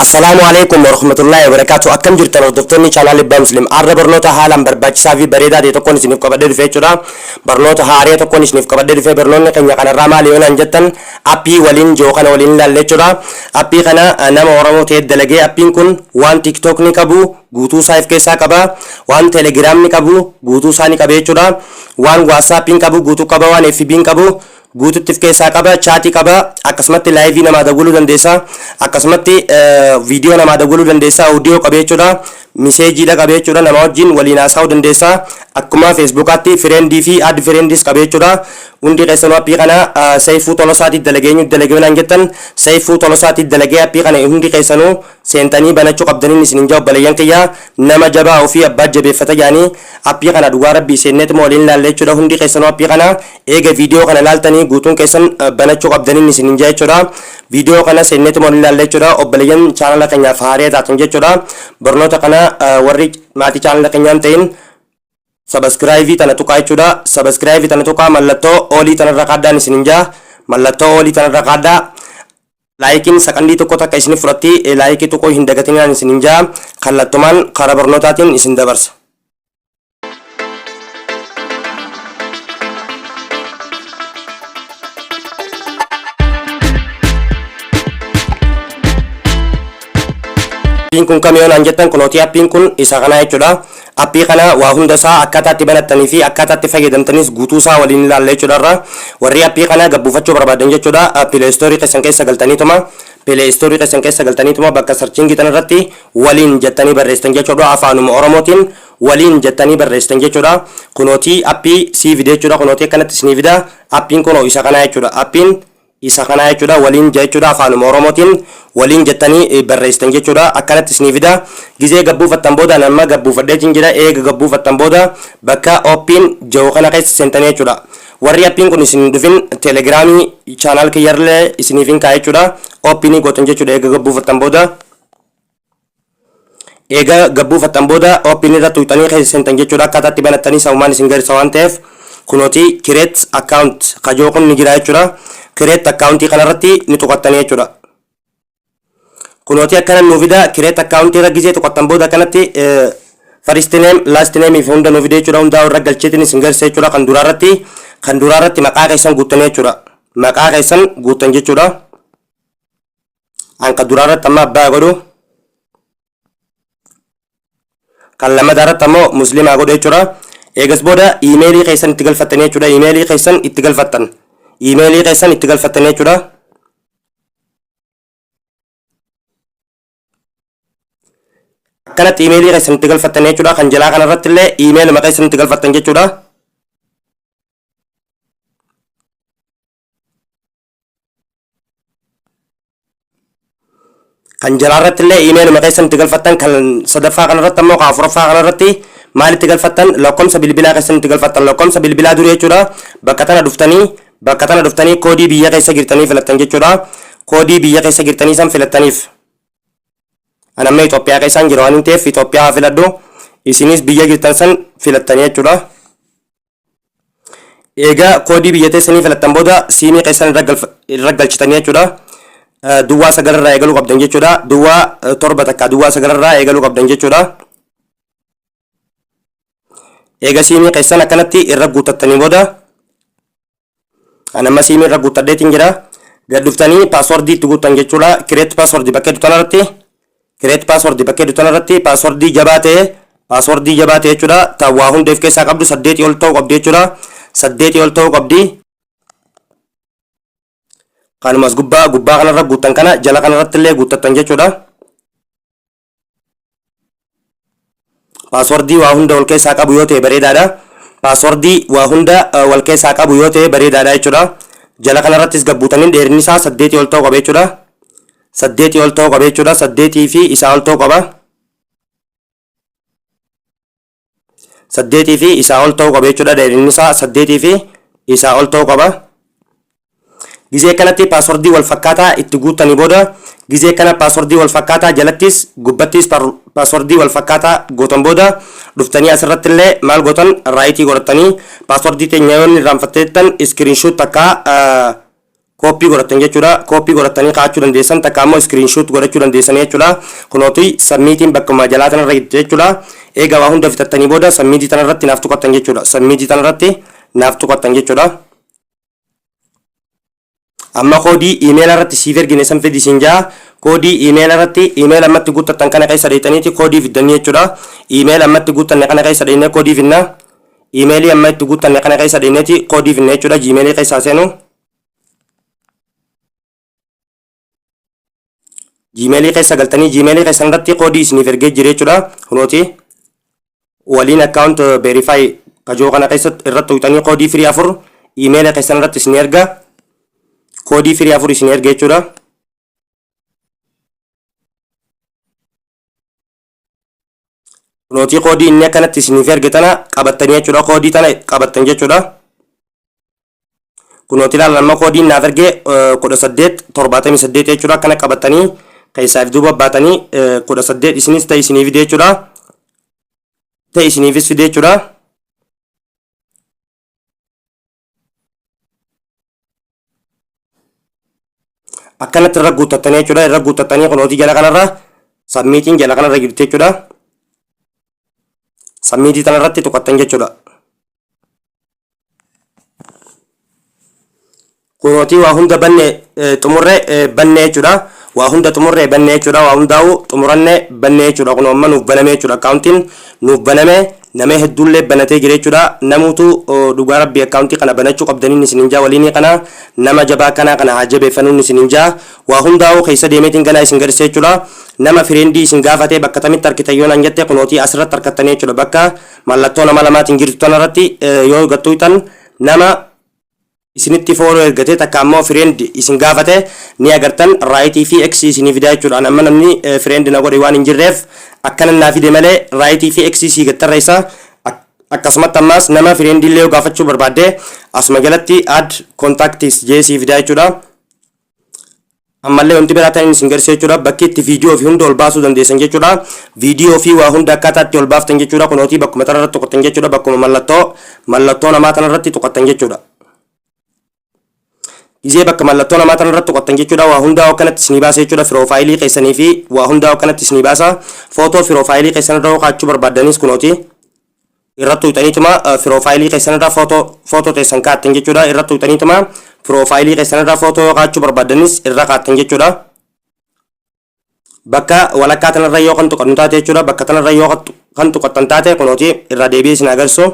Assalaamu Aleeykum Warahmatullaahi Wabarakaatuh. Akkam jirtan hordoftoonni chaanaal Ibbaa Muslim? Arra barnoota haalaan barbaachisaa fi bareedaa ta'e tokkoon isiniif qabadhee dhufe jechuudha. Barnoota haaree tokkoon isiniif qabadhee dhufe. Barnoonni keenya kanarraa maali yoo naan jettan, appii waliin jiru kana waliin ilaalle jechuudha. Appii kana nama Oromoo ta'e dalagee. Appiin kun waan TikTok ni qabu guutuu isaa if keessaa qaba, waan Telegiraam ni qabu guutuu isaa ni qaba jechuudha, waan WhatsAppiin qabu guutuu qaba, waan FB'n qabu guututti if keessaa qaba, chaatii qaba, akkasumatti live namaa dawwaluu dandeessa, akkasumatti viidiyoo namaa dawwaluu dandeessa, audio qaba jechuudha, miseejiidha qaba jechuudha, nama wajjin waliin haasa'uu dandeessa. Akkuma Facebookaatti friendii fi add friendis qaba jechuudha. Hundi keessanuu appii kana Seeyfuu Tolosaatti dalagee. Eenyu dalagee naan jettan, Seeyfuu Tolosaatti dalagee. Appii kana hundi keessanuu seentanii banachuu qabdaniin isinin jaa. Obboleeyyan kiyya, nama jabaa ofii abbaa jabeeffata jaanii. Appii kana dhugaa rabbii seenneetuma waliin ilaalle jechuudha. Hundi keessanuu appii kana eega viidiyoo kana ilaaltanii guutuun keessan banachuu qabdaniin isinin jaa jechuudha. Viidiyoo kana seenneetuma waliin ilaalle jechuudha. Obboleeyyan chaanala keenyaaf haaree taatan jechuudha, barnoota kana warri maatii chaanala keenyaan ta'in subscribe tana tuqaa jechuudha. Subscribe tana tuqaa, mallattoo olii tanarra kaadhaan isinin jaa. Mallattoo olii tanarra kaadhaa. Likeiin sakandii tokko takka isin fudhatti, likeii tuquu hin dagatinaan isinin jaa. Kallattumaan karaa barnootaatiin isin dabarsa. Appiin kun kam yoo naan jettan, kunooti, appiin kun isa kana jechuudha. Appii kana waa hunda isaa akkaataa itti banattanii fi akkaataa itti fayyadamtanis guutuu isaa waliin ilaalla jechuudha irra. Warri appii kana gabbuufachuu barbaadan jechuudha, Play Store keessan keessa galtaniituma, Play Store keessan keessa galtaniituma bakka searchingii tan irratti waliin jettanii barreessitan jechuudha. Afaanuma Oromootiin waliin jettanii barreessitan jechuudha. Kunooti appii sii fide jechuudha. Kunooti akkanatti isinii fida. Appiin kunoo isa kana jechuudha. Appiin isa kanaa jechuudha, waliin jechuudha. Afaanuma Oromootiin waliin jettanii barreessitan jechuudha. Akkanatti isinii fida. Gizee gabbuufattan booda, amma gabbuufadheetiin jira, eega gabbuufattan booda bakka open jiru kana keessa seentanii jechuudha. Warri appiin kun isin dhufin Telegramii channel kiyyarlee isiniif hin kaa'e jechuudha. Openii gootan jechuudha. Eega gabbuufattan booda open irra tuqxanii keessa seentan jechuudha. Akkaataa itti banattanii samumaan isin garsiisa waan ta'eef, kunooti create account kajoo kun ni jira jechuudha. Create accountii kanarratti ni tuqattanii jechuudha. Kunooti akkana nuu fida. Create accountii irra gizee tuqattan booda akkanatti first name, last name fi hunda nuu fida jechuudha. Hundaa irra galcheetiin isin garsiisa jechuudha. Kan duraarratti maqaa keessan guuttanii jechuudha. Maqaa keessan guuttan jechuudha. An kan duraarratti amma abbaa godhu, kan lammataa irratti ammoo musliimaa godhu jechuudha. Eegas booda iimeelii keessan itti galfattanii jechuudha. Iimeelii keessan itti galfattan, iimeelii keessan itti galfattanii jechuudha. Akkanatti iimeelii keessan itti galfattanii jechuudha. Kan jalaa kanarratti illee iimeeluma keessan itti galfattan jechuudha. Kan jalaa irratti illee iimeeluma keessan itti galfattan. Kan sadaffaa kanarratti ammoo, kan afuraffaa kanarratti maal itti galfattan? Lakkoomsa bilbilaa keessan itti galfattan, lakkoomsa bilbilaa durii jechuudha. Bakka tana dhuftanii koodii biyya keessa jirtanii filattan jechuudha. Koodii biyya keessa jirtanii san filattaniif. An amma Itoophiyaa keessaan jira waan hin ta'eef Itoophiyaa haa filadhu. Isinis biyya jirtan san filattanii jechuudha. Egaa koodii biyya teessanii filattan booda siimii keessan irra galchitanii jechuudha. Duwwaa 9 irraa eegaluu qabdan jechuudha. Duwwaa 7 takka duwwaa 9 irraa eegaluu qabdan jechuudha. Eega siimii keessan akkanatti irra guuttattanii booda, an amma siimii irra guuttadheetiin jira. Gad dhuftanii passwordii itti guuttan jechuudha. Create passwordii bakka jedhu tanarratti, create passwordii bakka jedhu tanarratti passwordii jabaa ta'e, passwordii jabaa ta'e jechuudha. Ta waa hunda of keessaa qabdu, 8 ol ta'uu qabdi jechuudha. 8 ol ta'uu qabdi. Kanumas gubbaa gubbaa kanarra guuttan kana jala kanarratti illee guuttattan jechuudha. Passwordii waa hunda wal keessaa qabu yoo ta'e bareedaadha. Passwordii waa hunda wal keessaa qabu yoo ta'e bareedaadha jechuudha. Jala kanarrattis gabbuutanii dheerinni isaa 8 ol ta'uu qaba jechuudha. 8 ol ta'uu qaba jechuudha. 8 fi isaa ol ta'uu qaba. 8 fi isaa ol ta'uu qaba jechuudha. Dheerinni isaa 8 fi isaa ol ta'uu qaba. Gizee kanatti passwordii wal fakkaataa itti guuttanii booda, gizee kana passwordii wal fakkaataa jalattis gubbattis passwordii wal fakkaataa gootan booda, dhuftanii asirratti illee maal gootan? Rightii godhatanii passwordii teenya yoo inni irraanfatteettan screenshot takka. Kooppii godhattan jechuudha. Kooppii godhattanii kaa'achuu dandeessan, takka ammoo screenshot godhachuu dandeessan jechuudha. Kunooti submitiin bakkuma jalaa tanarra jirti jechuudha. Eega waa hunda fixattanii booda submitii tanarratti naaf tuqattan jechuudha. Submitii tanarratti naaf tuqattan jechuudha. Amma koodii iimeela irratti siif ergine san fidi siin jaa. Koodii iimeela irratti iimeela ammatti guuttattan kana keessa dheeytaniiti koodii fiddanii jechuudha. Iimeela ammatti guuttanne kana keessa dheeynee koodii finna. Iimeelii amma itti guuttanne kana keessa dheeyneeti koodii finna jechuudha. Jiimeelii keessaa seenu. Jiimeelii keessa galtanii jiimeelii keessan irratti koodii isiniif ergee jira jechuudha. Kunooti waliin account verify kajoo kana keessatti irratti tuqxanii koodii firii 4 iimeela keessan irratti isin erga. Koodii firii 4 isin erga jechuudha. Kunootii koodii inni akkanatti isiniif erge tana qabattanii jechuudha. Koodii tana qabattan jechuudha. Kunooti ilaala, amma koodiin naaf erge 1878 jechuudha. Akkana qabattanii keessaaf duuba baatanii 18 isinis ta'e isinii fide jechuudha. Ta'e isiniifis fide jechuudha. Akkanatti irra guuttattanii jechuudha. Irra guuttattanii kunootii jala kanarra submitiin jala kanarra jirti jechuudha. Submitii tanarratti tuqattan jechuudha. Kunootii waa hunda banne, xumurre, banne jechuudha. Waa hunda xumurre, banne jechuudha. Waa hundaa'u xumuranne, banne jechuudha. Kun amma nuuf baname jechuudha. Akkaawuntiin nuuf baname, nama hedduullee banatee jira jechuudha. Namuutu dhugaa rabbii akkaawuntii kana banachuu qabdaniin isinin jaa. Waliinii kana nama jabaa kanaa kana haa jabeeffannuun isinin jaa. Waa hundaa'u keessa deemeetiin ganaa isin garsiisa jechuudha. Nama friendii isin gaafatee bakka tamitti argitan yoo naan jette, kunootii asirratti argattanii jechuudha. Bakka mallattoo nama lamaatiin jirtu tanarratti yoo gattuutan nama isinitti follow ergatee takka ammoo friend isin gaafate ni agartan. Rightii fi X isinii fidaa jechuudha. Amma namni friend na godhe waan hin jirreef akkana naa fide malee rightii fi X sii gattarreessa. Akkasumatti ammaas nama friend illee yoo gaafachuu barbaadde asuma jalatti add contacts jee sii fidaa jechuudha. Ammallee wanti biraa ta'in isin garsiisa jechuudha. Bakki itti viidiyoo fi hunda ol baasuu dandeessan jechuudha. Viidiyoo fi waa hunda akkaataa itti ol baaftan jechuudha. Kunootii bakkuma tanarratti tuqattan jechuudha. Bakkuma mallattoo namaa tanarratti tuqattan jechuudha. Gizee bakka mallattoo namaa tanarratti tuqattan jechuudha. Waa hundaa akkanatti isinii baasa jechuudha. Profileii keessanii fi waa hundaa akkanatti isinii baasa. Footoo profileii keessan irra kaa'achuu barbaaddanis kunooti. Irratti tuqxaniituma profileii keessan irra footoo teessan kaa'attan jechuudha. Irratti tuqxaniituma profileii keessan irra footoo yoo kaa'achuu barbaaddanis irra kaa'attan jechuudha. Bakka walakkaa tanarra yoo kan tuqannu taate jechuudha. Bakka tanarra yoo kan tuqattan taate, kunooti irra deebi'ee isin agarsiisu.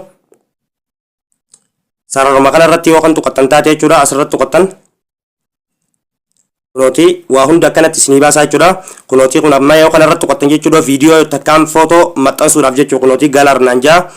Sararuma kanarratti yoo kan tuqattan taate jechuudha. Asirratti tuqattan. Kunooti waa hunda akkanatti isinii baasaa jechuudha. Kunooti kun amma yoo kanarratti tuqattan jechuudha, viidiyoo takkaan footoo maxxansuudhaaf jechuudha. Kunooti gallery naan jaa,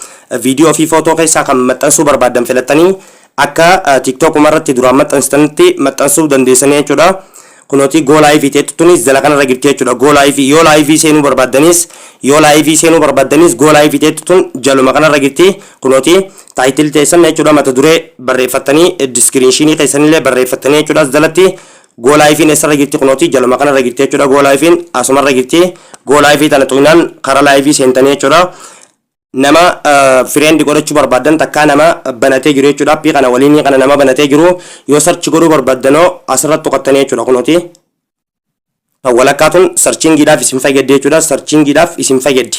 viidiyoo fi footoo keessaa kan maxxansuu barbaaddan filattanii akka TikTokuma irratti duraan maxxansitanitti maxxansuu dandeessanii jechuudha. Kunooti go liveii ta'etu tunis jala kanarra jirti jechuudha. Go liveii yoo liveii seenuu barbaaddanis, yoo liveii seenuu barbaaddanis, go liveii ta'etu tun jaluma kanarra jirti. Kunooti title teessan jechuudha, mata duree barreeffattanii, descriptionii keessanillee barreeffattanii jechuudha. Jalatti go liveiin eessarra jirti? Kunooti jaluma kanarra jirti jechuudha. Go liveiin asumarra jirti. Go liveii tana tuqnaan karaa liveii seentanii jechuudha. Nama friend godhachuu barbaaddan takkaa nama banatee jiru jechuudha. Appii kana waliin kana nama banatee jiru yoo search godhuu barbaaddanoo asirratti tuqattanii jechuudha. Kunooti walakkaa tun searchingiidhaaf isin fayyaddi jechuudha. Searchingiidhaaf isin fayyaddi.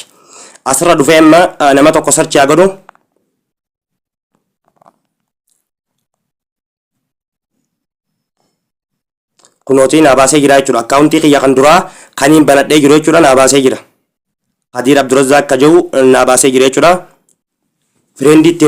Asirra dhufee amma nama tokko search haa godhu. Kunootii naa baasee jira jechuudha. Akkaawuntii kiyya kan duraa kaniin banadhee jiru jechuudha, naa baasee jira. Kadiir Abdurazzaaq ka jiru naa baasee jira jechuudha. Friendiitti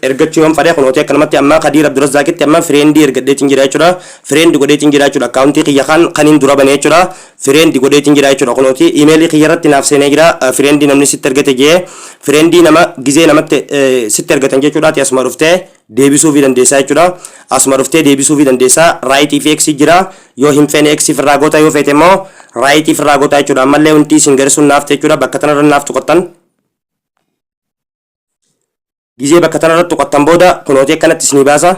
ergachuu yoon fedhe, kunooti akkanumatti amma Kadiir Abdurazzaaqitti amma friendii ergadheetiin jira jechuudha. Friend godheetiin jira jechuudha. Akkaawuntii kiyya kan kaniin dura bane jechuudha. Friend godheetiin jira jechuudha. Kunooti imeelii kiyya irratti naaf seenee jira. Friendii namni sitti ergate jee, friendii nama gizee namatti sitti ergatan jechuudha. Ati asuma dhuftee deebisuufii dandeessaa jechuudha. Asuma dhuftee deebisuufii dandeessaa. Rightii fi X jira. Yoo hin feene X irraa goota, yoo feete immoo rightii irraa goota jechuudha. Ammallee wanti isin garisuun naaf jechuudha. Bakka tanarra naaf tuqattan. Gizee bakka tanarra tuqattan booda kunooti akkanatti isinii baasa.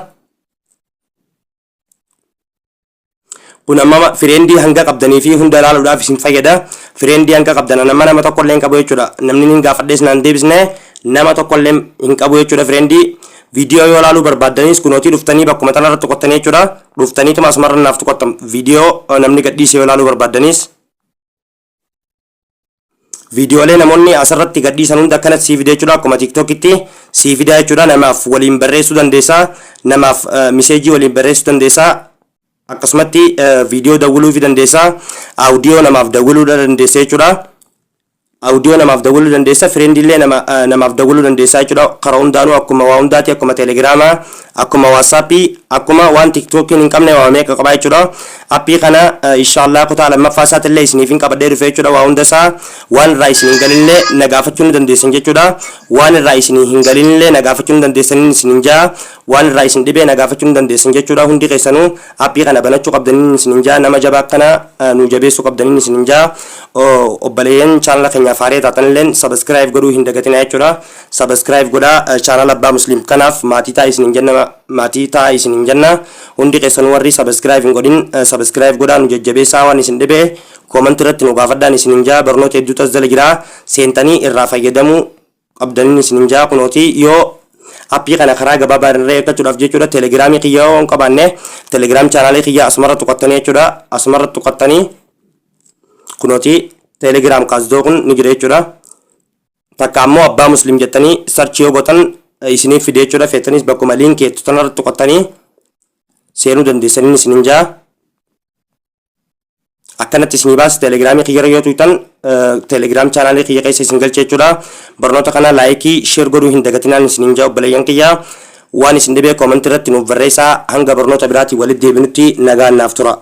Kun amma friendii hanga qabdanii fi hunda ilaaluudhaaf isin fayyada. Friendii hanga qabdan, nama tokko illee hin qabu jechuudha. Namni hin gaafadhees naan deebisne, nama tokko illee hin qabu jechuudha friendii. Viidiyoo yoo ilaaluu barbaaddanis kunootii dhuftanii bakkuma tanarra tuqattanii jechuudha. Dhuftaniituma asumarra naaf tuqattan viidiyoo namni gadhiise yoo ilaaluu barbaaddanis. Viidiyoolee namoonni asirratti gadhiisan hunda akkanatti sii fida jechuudha. Akkuma TikTokitti sii fida jechuudha. Namaaf waliin barreessuu dandeessa. Namaaf message waliin barreessuu dandeessa. Akkasumatti viidiyoo dawwaluu fi dandeessa. Audio namaaf dawwaluu dandeessa jechuudha. Audio namaaf dawwaluu dandeessa. Friendillee namaaf dawwaluu dandeessa jechuudha. Karaa hundaanuu akkuma waa hundaati, akkuma Telegiraamaa, akkuma WhatsAppii, akkuma waan TikTokiin hin qabne waa meeqa qaba jechuudha. Appii kana inshaallah kutaa lammaffaa isaatillee isiniif hin qabadhee dhufe jechuudha. Waa hunda isaa waan irraa isin hin galinillee na gaafachuu ni dandeessan jechuudha. Waan irraa isin hin galinillee na gaafachuu ni dandeessaniin isinin jaa. Waan irraa isin dhibee na gaafachuu ni dandeessan jechuudha. Hundi keessanuu appii kana banachuu qabdaniin isinin jaa. Nama jabaa akkana nu jabeessuu qabdaniin isinin jaa. Obboleeyyan chaanala keenyaaf haaree taatanilleen subscribe godhuu hin dagatinaa jechuudha. Subscribe godhaa chaanala Abbaa Muslim kanaaf maatii ta'a isinin jenna, maatii ta'a isinin jenna. Hundi keessanuu warri subscribe hin godhin subscribe godhaa, nu jajjabeessaa. Waan isin dhibee comment irratti nu gaafadhaan isinin jaa. Barnoota hedduutu as jala jira, seentanii irraa fayyadamuu qabdaniin isinin jaa. Kunooti, yoo appii kana karaa gabaabaa irra eeggachuudhaaf jechuudha, Telegiraamii kiyya yoo hin qabaanne, Telegram chaanaalii kiyya asumarra tuqattanii jechuudha. Asumarra tuqattanii kunooti Telegram kaasdoo kun ni jira jechuudha. Takka ammoo Abbaa Muslim jettanii search yoo gootan isiniif fide jechuudha. Feetanis bakkuma liinkii jettu tanarra tuqattanii seenuu dandeessaniin isinin jaa. Akkanatti isinii baasa. Telegiraamii kiyyarra yoo tuqxan Telegram chaanaalii kiyya keessa isin galcha jechuudha. Barnoota kana like, share godhuu hin dagatinaan isinin jaa. Obboleeyyan kiyya, waan isin dhibee comment irratti nuuf barreessaa. Hanga barnoota biraatiin walitti deebinutti nagaan naaf tura.